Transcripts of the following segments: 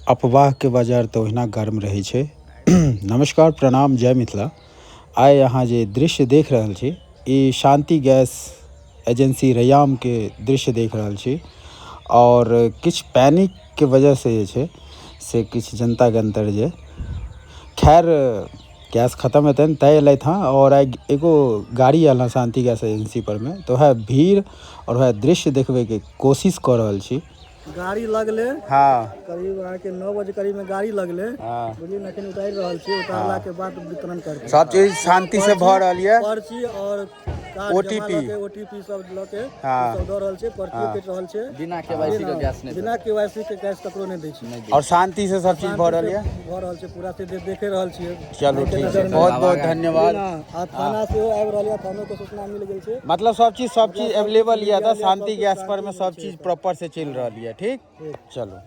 अफवाहके बाजार तऽ ओहिना गर्म रहै छै। नमस्कार, प्रणाम, जय मिथिला। आइ अहाँ जे दृश्य देख रहल छी ई शान्ति गैस एजेंसी रैयामके दृश्य देख रहल छी आओर किछु पैनिकके वजहसँ जे छै से किछु जनताके अंतर जे खैर गैस खतम हेतनि तैँ एलथि हँ। आओर आइ एगो गाड़ी आयल हँ शान्ति गैस एजेंसी परमे, तऽ वएह भीड़ आओर वएह दृश्य देखबैके कोशिश कऽ रहल छी। गाड़ी लगले। हाँ। करीब अहाँके 9 बजे करीब में गाड़ी लगले। हाँ। बुझलियै ने, एखन उतारि रहल छी, उतारला के बाद वितरण करतै। सब चीज शांति से भऽ रहल यऽ। पर्ची और कार्ड OTP। जमा लऽ के, ओटीपी सब लऽ के। हाँ। सब दऽ रहल छै, पर्ची कटि रहल छै। बिना केवाईसी के गैस नहि। बिना केवाईसी के गैस ककरो नहि दै छै। और शांति से सब चीज भऽ रहल यऽ। भऽ रहल छै पूरा, से देखे रहल छियै। चलू ठीक छै, बहुत बहुत धन्यवाद। आ थाना सेहो आबि रहल यऽ, थानो के सूचना मिल गेल छै। मतलब सब चीज अवेलेबल यऽ तऽ शांति गैस पर में सब चीज प्रॉपर से चलि रहल यऽ। ठीक, चलू।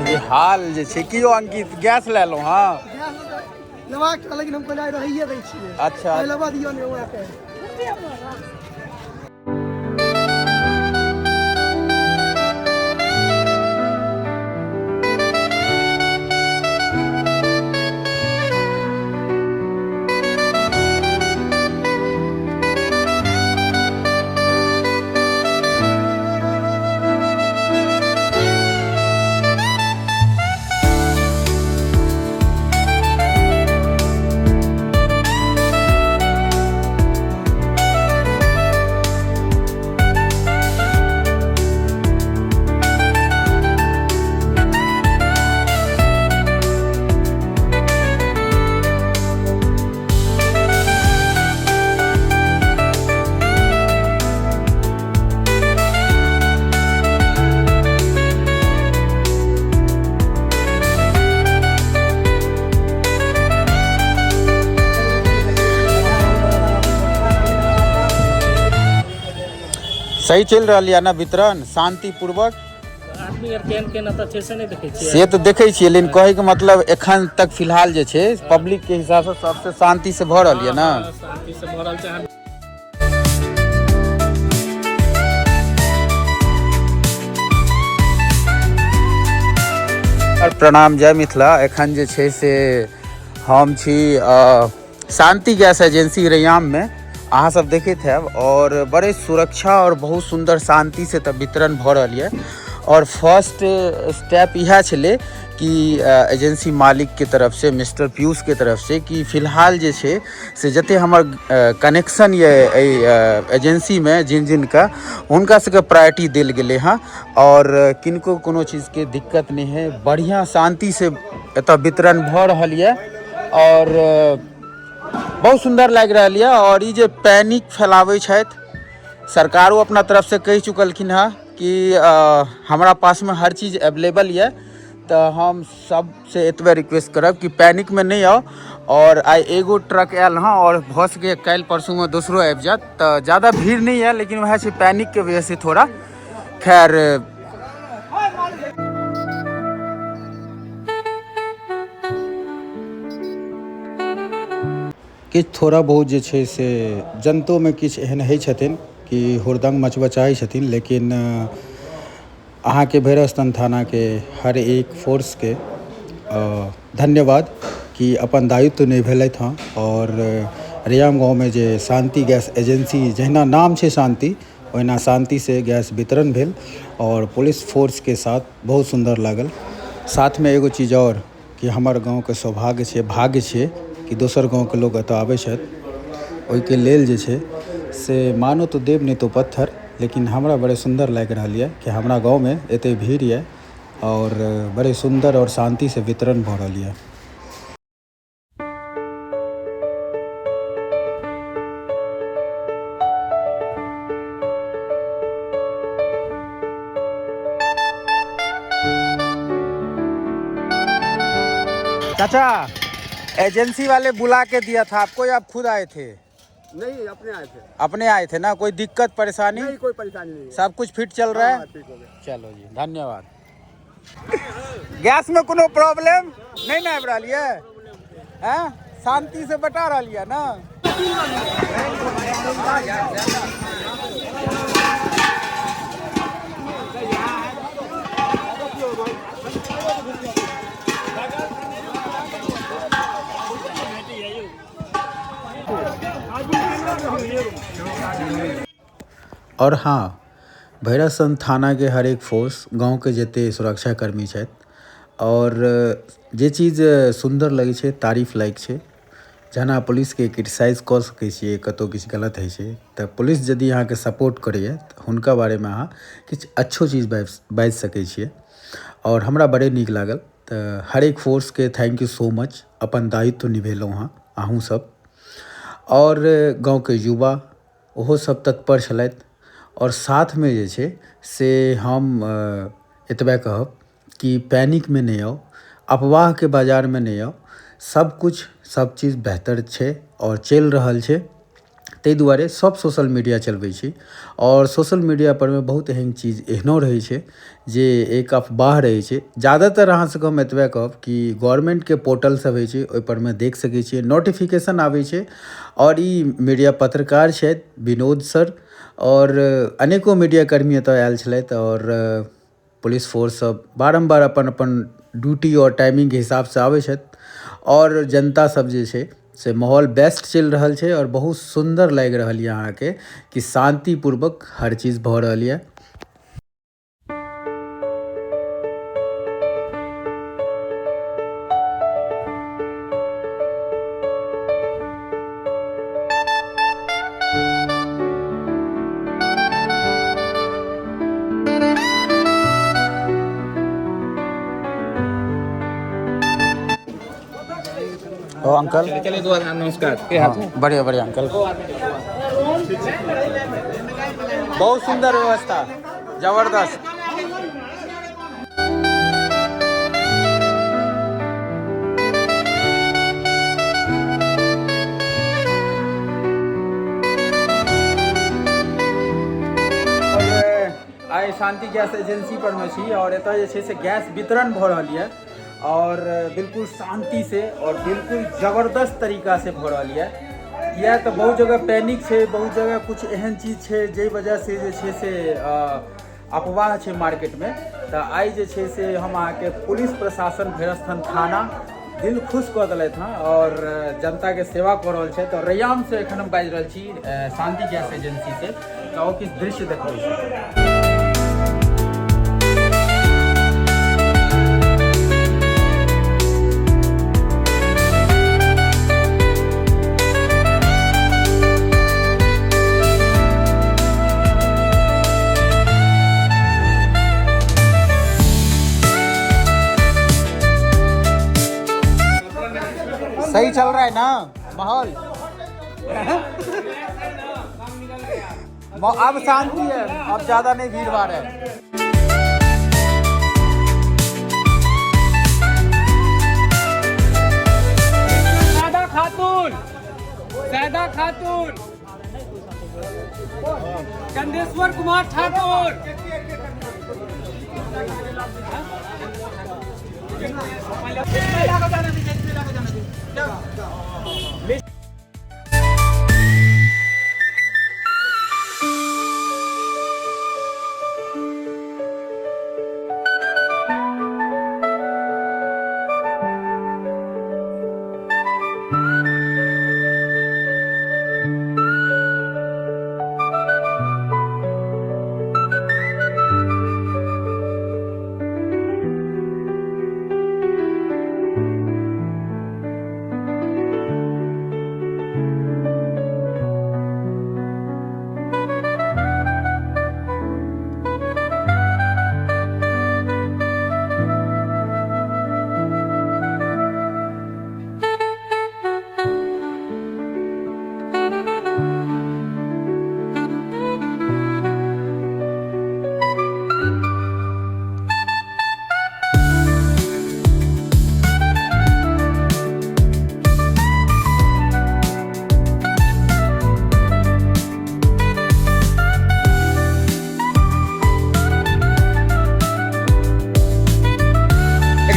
ई हाल जे छै की यौ अंकित, गैस ले लो? हाँ। लेबाक छल, लेकिन हम कहलियै रहिए दै छियै। अच्छा। लेबा दियौ ने ओकरा। सही चलि रहल यऽ ने वितरण शांतिपूर्वक? आदमी आर केहन केहन एतऽ छै से नहि देखै छियै? से तऽ देखै छियै, लेकिन कहैके मतलब एखन तक फिलहाल जे छै पब्लिक के हिसाबसँ सबसे शांति से भऽ रहल यऽ ने? हाँ, शांति से भऽ रहल छै अहाँ। प्रणाम, जय मिथिला। एखन जे छै से हम छी शांति गैस एजेंसी रैयाममे, अहाँ सब देखैत हैब, और बड़े सुरक्षा और बहुत सुन्दर शांति से तऽ वितरण भऽ रहल यऽ। और फर्स्ट स्टेप इएह छलै कि एजेंसी मालिकके तरफसँ, मिस्टर पीयूषके तरफसँ, कि फिलहाल जे छै से जते हमर कनेक्शन यऽ एहि एजेंसीमे जिन जिनका, हुनका सबके प्रायोरिटी देल गेलै हँ और किनको कोनो चीजके दिक्कत नहि है। बढ़िआँ शान्तिसँ एतऽ वितरण भऽ रहल यऽ और बहुत सुन्दर लागि रहल यऽ। और ई जे पैनिक फैलाबै छथि, सरकारो अपना तरफसँ कहि चुकलखिन हँ कि हमरा पासमे हर चीज अवेलेबल यऽ, तऽ हम सबसँ एतबे रिक्वेस्ट करब कि पैनिकमे नहि आउ। और आइ एगो ट्रक आयल हँ और भऽ सकैए काल्हि परसूमे दोसरो आबि जायत, तऽ ज्यादा भीड़ नहि यऽ, लेकिन वएह छै पैनिकके वजहसँ थोड़ा। खैर, किछु थोड़ा बहुत जे छै से जनतोमे किछु एहन होइ छथिन कि हुड़दङ्ग मचबऽ चाहै छथिन, लेकिन अहाँके भैरवस्थान थानाके हर एक फोर्सके धन्यवाद कि अपन दायित्व निभेलथि हँ और रैयाम गाँवमे जे शान्ति गैस एजेंसी, जहिना नाम छै शान्ति, ओहिना शान्तिसँ गैस वितरण भेल और पुलिस फोर्सके साथ बहुत सुन्दर लागल। साथमे एगो चीज आओर कि हमर गाँवके सौभाग्य छै, भाग्य छै कि दोसर गाँवके लोक एतऽ आबै छथि। ओहिके लेल जे छै से मानो तो देव नहीं तो पत्थर, लेकिन हमरा बड़े सुन्दर लागि रहल यऽ कि हमरा गाँवमे एते भीड़ यऽ और बड़े सुन्दर और शान्तिसँ वितरण भऽ रहल यऽ। चाचा, एजेंसी वाले बुला के दिया था आपको या आप खुद आए थे? नहीं, अपने आए थे। अपने आए थे ना? कोई दिक्कत परेशानी? नहीं, कोई परेशानी नहीं है। सब कुछ फिट चल रहा है? हाँ, ठीक हो गया। चलो जी, धन्यवाद। गैस में कोनो प्रॉब्लम नहीं ना आबि रहल ये? हैं? शांति से बटा रहल ये ना? और हाँ, भैरवस्थान थानाके हरेक फोर्स, गाँवके जते सुरक्षाकर्मी छथि और जे चीज सुन्दर लगै छै, तारीफ लायक छै। जहन अहाँ पुलिसके क्रिटिसाइज कऽ सकै छियै, कतहु किछु गलत होइ छै तऽ पुलिस यदि अहाँके सपोर्ट करैए तऽ हुनका बारेमे अहाँ किछु अच्छो चीज बाजि सकै छियै। और हमरा बड़े नीक लागल। तऽ हरेक फोर्सके thank you so much, अपन दायित्व निभेलहुँ हँ अहूँ सब। और गाँवके युवा ओहो सब तत्पर छलथि। और साथमे जे छै से हम एतबे कहब कि पैनिकमे नहि आउ, अफवाहके बाजारमे नहि आउ। सब कुछ सब चीज बेहतर छै और चलि रहल छै। ताहि दुआरे सब सोशल मीडिया चलबै छी और सोशल मीडिया पर मे बहुत एहन चीज एहनो रहै छै जे एक अफवाह रहै छै। ज़्यादातर अहाँ सबके हम एतबे कहब कि गवर्नमेंटके पोर्टल सब होइ छै, ओहि पर मे देख सकै छियै, नोटिफिकेशन आबै छै। और ई मीडिया पत्रकार छथि विनोद सर और अनेको मीडियाकर्मी एतऽ आयल छलथि और पुलिस फोर्स सब बारम्बार अपन अपन ड्यूटी और टाइमिंगके हिसाबसँ आबै छथि। और जनता सब जे छै से माहौल बेस्ट चलि रहल छै और बहुत सुन्दर लागि रहल यऽ अहाँके कि शान्तिपूर्वक हर चीज भऽ रहल यऽ। ओ अंकल, चलिए दो नमस्कार। हाँ, बढ़िया बढ़िया अंकल, बहुत सुंदर व्यवस्था, जबरदस्त। आइ शांति गैस एजेंसी पर में छी और एतऽ जे छै से गैस वितरण भऽ रहल यऽ और बिल्कुल शांति से और बिल्कुल जबरदस्त तरीका से भऽ रहल यऽ। किया तऽ बहुत जगह पैनिक छै, बहुत जगह कुछ एहन चीज छै जाहि वजह से जे छै से अफवाह छै मार्केटमे। तऽ आइ जे छै से हम अहाँके पुलिस प्रशासन भैरवस्थान थाना दिल खुश कऽ देलथि हँ और जनताके सेवा कऽ रहल छथि। और रैयामसँ एखन हम बाजि रहल छी शांति गैस एजेंसी से, तऽ ओ किछु दृश्य देखबै छी। सही चल रहा है ना माहौल? अब शांति है, अब ज्यादा नहीं भीड़ भाड़ है। सैदा खातून, सैदा खातून, चंदेश्वर कुमार ठाकुर।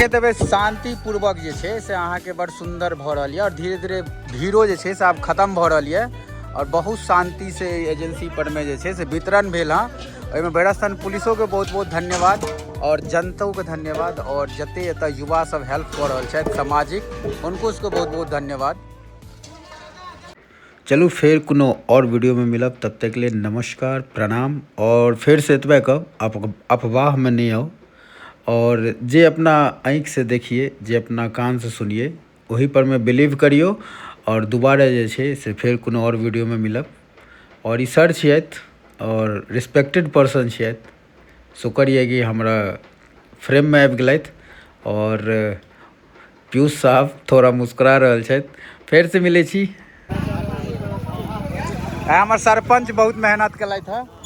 देखैत हेबै शांतिपूर्वक जे छै से अहाँके बड़ सुन्दर भऽ रहल यऽ आओर धीरे धीरे भीड़ो जे छै से आब खतम भऽ रहल यऽ आओर बहुत शान्तिसँ एहि एजेंसी परमे जे छै से वितरण भेल हँ। ओहिमे भैरवस्थान पुलिसोके बहुत बहुत धन्यवाद आओर जनतोके धन्यवाद आओर जते एतऽ युवा सब हेल्प कऽ रहल छथि सामाजिक, हुनको सबके बहुत बहुत धन्यवाद। चलू फेर कोनो आओर वीडियोमे मिलब, तब तक के लिए नमस्कार, प्रणाम। और फेर से एतबे कहब, अफवाहमे नहि आउ और जे अपना आँखिसँ देखिए, जे अपना कानसँ सुनिए, ओही पर मे बिलीव करियौ। और दोबारा जे छै से फेर कोनो आओर वीडियोमे मिलब। और ई सर छियथि और रिस्पेक्टेड पर्सन छियथि, शुक्र यऽ कि हमरा फ्रेममे आबि गेलथि। और पीयूष साहब थोड़ा मुस्कुरा रहल छथि। फेरसँ मिलै छी। हमर सरपञ्च बहुत मेहनत केलथि हँ।